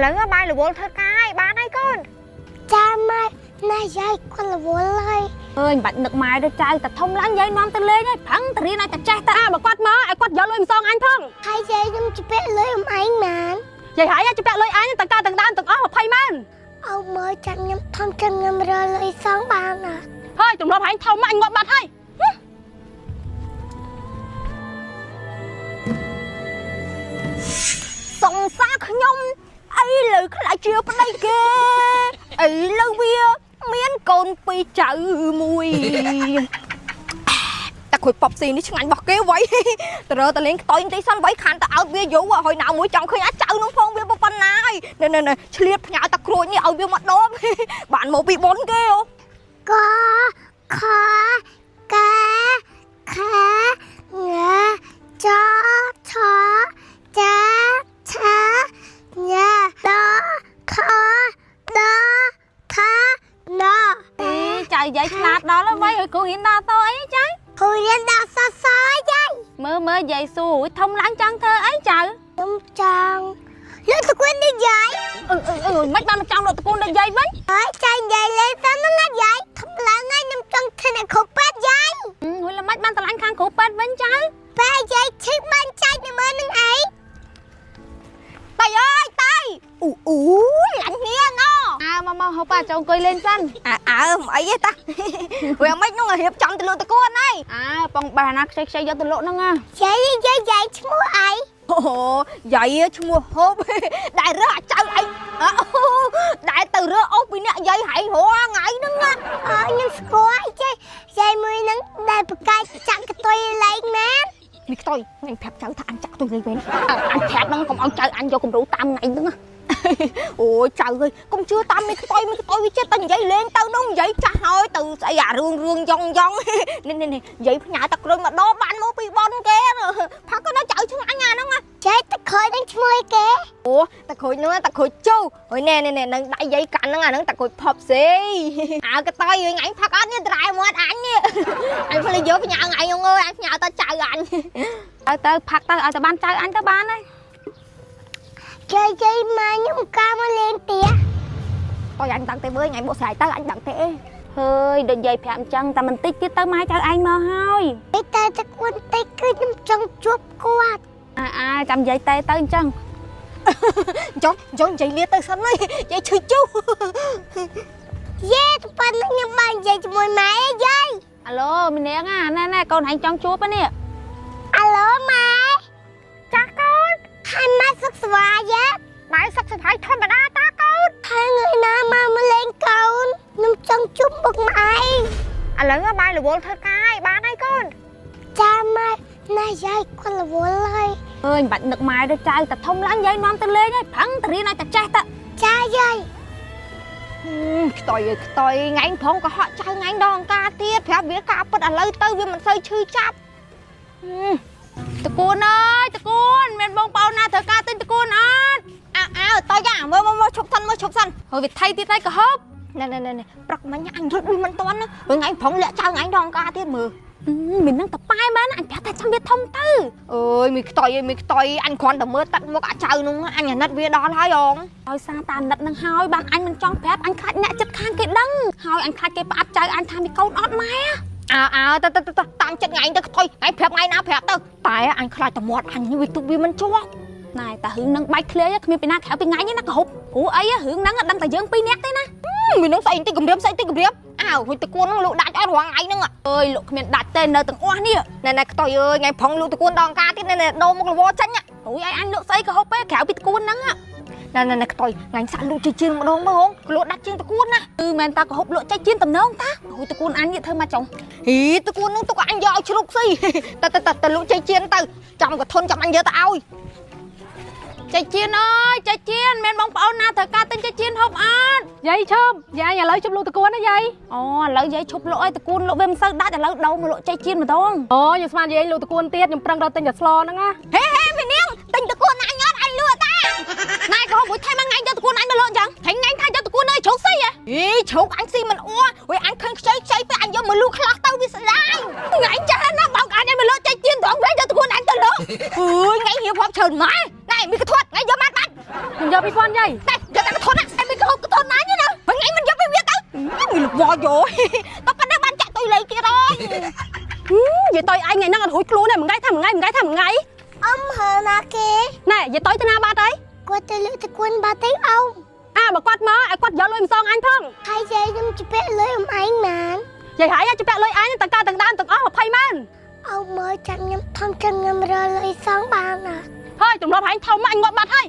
ឡូវបាយរវល់ធ្វើការហើយបានហើយកូន ចាម៉ែណាយាយគាត់រវល់ហើយ អើយមិនបាច់នឹកម៉ែទេចៅតែធំឡើងយាយនាំទៅលេងហើយប្រឹងទៅរៀនឲ្យតែចេះទៅ អើបើគាត់មកឲ្យគាត់យកលុយមកសងអញផង ហើយយាយខ្ញុំជពាក់លុយអ៊ំឯងម៉ាន យាយហើយជពាក់លុយអញទាំងការទាំងដើមទាំងអស់20ម៉ឺន អោមើលចាំខ្ញុំធំចាំខ្ញុំរកលុយសងបានអត់ ហើយទម្លាប់ហែងធំមកអញងាប់បាត់ហើយ សង្សារខ្ញុំអីលើខ្លាចជាប្តីគេអីលើវា មានកូនពីរចៅមួយតែក្រួយប៉ប់ស៊ីនេះឆ្ងាញ់របស់គេវ៉ៃ តើតលេងខ្តុយបន្តិចសិនវ៉ៃខានទៅអោតវាយូរហើយណាមួយចង់ឃើញអាចៅនោះផងវាប៉ុណ្ណាហើយណែណែឆ្លៀតផ្ញើតាក្រួយនេះឲ្យវាមកដប បានមកពីបុនគេអូ កខកខងចឆចាឆាញដខដថណ អេចៅយាយឆ្លាតដល់ហើយវ៉ៃឲ្យគ្រូរៀនដល់តអីចៅ គ្រូរៀនដល់សសយាយ មើលមើលយាយសួរធំឡើងចង់ធ្វើអីចៅ ខ្ញុំចង់លើកតគួននេះយាយ អឺអឺអឺមិនបានមកចង់លក់តកូនដល់យាយវិញ ហើយចាញ់យាយលេងទៅនឹងណាយាយធំឡើងហើយខ្ញុំចង់ធ្វើអ្នកគ្រូពេទ្យយាយ ហួយល្មិចបានស្រឡាញ់ខាងគ្រូពេទ្យវិញចៅ បែយាយឈឺបានចែកនៅមើលនឹងឯង តៃអើយតៃអូអូឡាញ់គ្នាណ អើមកមកហូបប៉ាចូលអង្គុយលេងសិន អើអើមិនអីទេតា វាមិននោះរៀបចំទៅលក់តកួនហើយ អើបងបាណាខ្ចីខ្ចីយកទៅលក់ហ្នឹងណា យាយយាយយាយឈ្មោះអី អូយាយឈ្មោះហូប ដែលរើសអាចៅឯងអូដែលទៅរើសអូសពីអ្នកយាយហែងរាល់ថ្ងៃហ្នឹងណា អូខ្ញុំស្គាល់យាយយាយមួយនឹងដែលបកាយចាក់កតុយលេងមែន មីខ្តុយញប្រាប់ចៅថាអញចាក់ទុយលេងវិញអញប្រាប់ហ្នឹងកុំឲ្យចៅអញយកគំរូតាមថ្ងៃហ្នឹងណា អូចៅអើយកុំជឿតាមមីខ្តុយមីខ្តុយវាចេះតែនិយាយលេងទៅនោះនិយាយចាស់ហើយទៅស្អីអារឿងរឿងយ៉ងយ៉ង នេះនេះនេះនិយាយផ្ញើតាក្រុញមកដបបានមកពីប៉ុនគេផឹកក៏នៅចៅឆ្ងាញ់អាហ្នឹងណា យាយតខយនឹងឈ្មោះអីគេ អូតាក្រូចហ្នឹងតាក្រូចជូហើយណែណែណែនឹងដៃយាយកាន់ហ្នឹងអាហ្នឹងតាក្រូចផប់សេអើកតយថ្ងៃផឹកអត់នេះត្រែមាត់អញនេះអញភ្លេចយកផ្ញើថ្ងៃអើយអញផ្ញើតចៅអញ ទៅទៅផាក់ទៅឲ្យតែបានចៅអញទៅបានហើយ យាយយាយមកខ្ញុំកាមកលេងផ្ទះ តើអញដឹងទេមើលថ្ងៃបកស្រាយទៅអញដឹងទេ ហើយដូចយាយប្រាប់អញ្ចឹងតែបន្តិចទៀតទៅម៉ែចៅឯងមកហើយ តែតែតគួនតិចគឺខ្ញុំចង់ជួបគាត់ អើអើចាំយាយតែទៅអញ្ចឹង ចង់ចង់និយាយលាទៅសិនហើយយាយឈឺជុះ យេតប៉ុណ្្នឹងខ្ញុំបាននិយាយជាមួយម៉ែយាយ អាឡូមីនាងអាណែណែកូនឯងចង់ជួបហ្នឹងនេះ អាឡូម៉ែ ចាកូន ហើយម៉ែសុខសប្បាយទេ ម៉ែសុខសប្បាយធម្មតាតាកូន ហើយថ្ងៃណាមកមកលេងកូនខ្ញុំចង់ជួបពុកម៉ែ ឥឡូវបាយរវល់ធ្វើការហើយបានហើយកូន ចាម៉ែណាយាយគាត់រវល់ហើយ អើយមិនបាច់នឹកម៉ែទេចៅតែធំឡើងយាយនាំទៅលេងហើយប្រឹងទៅរៀនឲ្យតែចេះទៅ ចាយាយ ខ្តុយអើយខ្តុយថ្ងៃផងក៏ហក់ចៅថ្ងៃដងការទៀតប្រាប់វាការពិតឥឡូវទៅវាមិនសូវឈឺចាប់ តកូនអើយតកូនមានបងប្អូនណាត្រូវការទិញតកូនអត់ អើអើតើយ៉ាមើលមើលមើលឈប់សិនមើលឈប់សិន ហើយវិថីទៀតហើយកុហក ណែណែណែព្រឹកមិញអញរត់វាមិនតាន់ណាថ្ងៃប្រងលាក់ចៅថ្ងៃដងការទៀតមើល មាននឹងតប៉ែមែនអញប្រាប់ថាចាំវាធំទៅ អើយមីខ្តុយអើយមីខ្តុយអញគ្រាន់តែមើលទឹកមុខអាចៅនោះអញអាណិតវាដល់ហើយអង ដោយសារតាអាណិតនឹងហើយបានអញមិនចង់ប្រាប់អញខ្លាចអ្នកចិត្តខាងគេដឹងហើយអញខ្លាចគេផ្អាប់ចៅអញថាមានកូនអត់ម៉ែ អើអើទៅទៅទៅតាមចិត្តថ្ងៃទៅខ្តុយថ្ងៃប្រាប់ថ្ងៃណាប្រាប់ទៅតែអញខ្លាចតែមាត់អញវាទុកវាមិនជាប់ ណែតែរឿងនឹងបែកធ្លាយគ្មានពីណាក្រៅពីថ្ងៃនេះណាកុហកព្រោះអីរឿងហ្នឹងដឹងតែយើងពីរនាក់ទេណា មីនឹងស្អីតិចគម្រាមស្អីតិចគម្រាមអើហុយតកួននឹងលក់ដាច់អត់រាល់ថ្ងៃហ្នឹង អើយលោកគ្មានដាច់ទេនៅទាំងអស់នេះ ណែណែខ្តុយអើយថ្ងៃប្រងលក់តកួនដងការទៀតណែណែដូរមុខលវចេញ រួយឲ្យអញលក់ស្អីកុហកទេក្រៅពីតកួនហ្នឹង ណែណែណែខ្តុយថ្ងៃសាក់លក់ជាជាងម្ដងមើលហងលក់ដាច់ជាងតកួនណា គឺមែនតាកុហកលក់ចេះជាងតំណងតារួយតកួនអញនេះធ្វើមកចុង ហ៊ីតកួននឹងទុកអញយកឲ្យជ្រុកស៊ី តតតតលក់ចេះជាងទៅចាំកធនចាំអញយកទៅឲ្យ ចេះជាងអើយចេះជាងមានបងប្អូនណាត្រូវការទិញចេះជាងហូបអត់ យាយឈប់យាយឥឡូវជប់លក់តកួនណាយាយ អូឥឡូវយាយឈប់លក់ឲ្យតកួនលក់វាមិនសូវដាច់ឥឡូវដូរមកលក់ចេះជាងម្ដង អូខ្ញុំស្មានយាយលក់តកួនទៀតខ្ញុំប្រឹងរកទិញតែស្លហ្នឹងណា ហេហេមីនាងទិញតកួនណាអញអត់អញលក់តា ណែកុហកមួយថែមមួយថ្ងៃយកតកួនអញទៅលក់អញ្ចឹងថ្ងៃថ្ងៃថាយកតកួននៅជ្រុកស៊ីហ៎ ហីជ្រុកអញស៊ីមិនអួរវាអញឃើញខ្ចីខ្ចីពេលអញយកមកលក់ខ្លះទៅវាស្ដាយ ថ្ងៃចាស់ណាស់បោកអញឲ្យមកលក់ចេះជាងត្រង់វិញយកតកួនអញទៅលក់ អើយថ្ងៃរៀបរាប់ច្រើនម៉ែណែមីកធាត់ថ្ងៃយកម៉ាត់បាត់ ខ្ញុំយក 2000យាយ តែយកតែកធនណាឯងមានកហូបកធនណាញណាថ្ងៃមិនយកពីវាទៅមានលវយោតប៉ុណ្ណេះបានចាក់តុយលេទៀតហើយ យាយតុយឯងថ្ងៃហ្នឹងអត់រួចខ្លួនទេមួយថ្ងៃថាមួយថ្ងៃមួយថ្ងៃថាមួយថ្ងៃ អ៊ំហើណាគេ ណែយាយតុយទៅណាបាត់ហើយ គាត់ទៅលើកតគួនបាត់ទេអ៊ំ អាបើគាត់មកឲ្យគាត់យកលុយមកសងអញផង ហើយយាយខ្ញុំជពាក់លុយអ៊ំឯងម៉ាន យាយហើយជពាក់លុយអញទាំងការទាំងដើមទាំងអស់20ម៉ឺន អ៊ំមើលចាំខ្ញុំធំចាំខ្ញុំរកលុយសងបានណា ហើយទម្លាប់ឯងធំមកអញងាប់បាត់ហើយ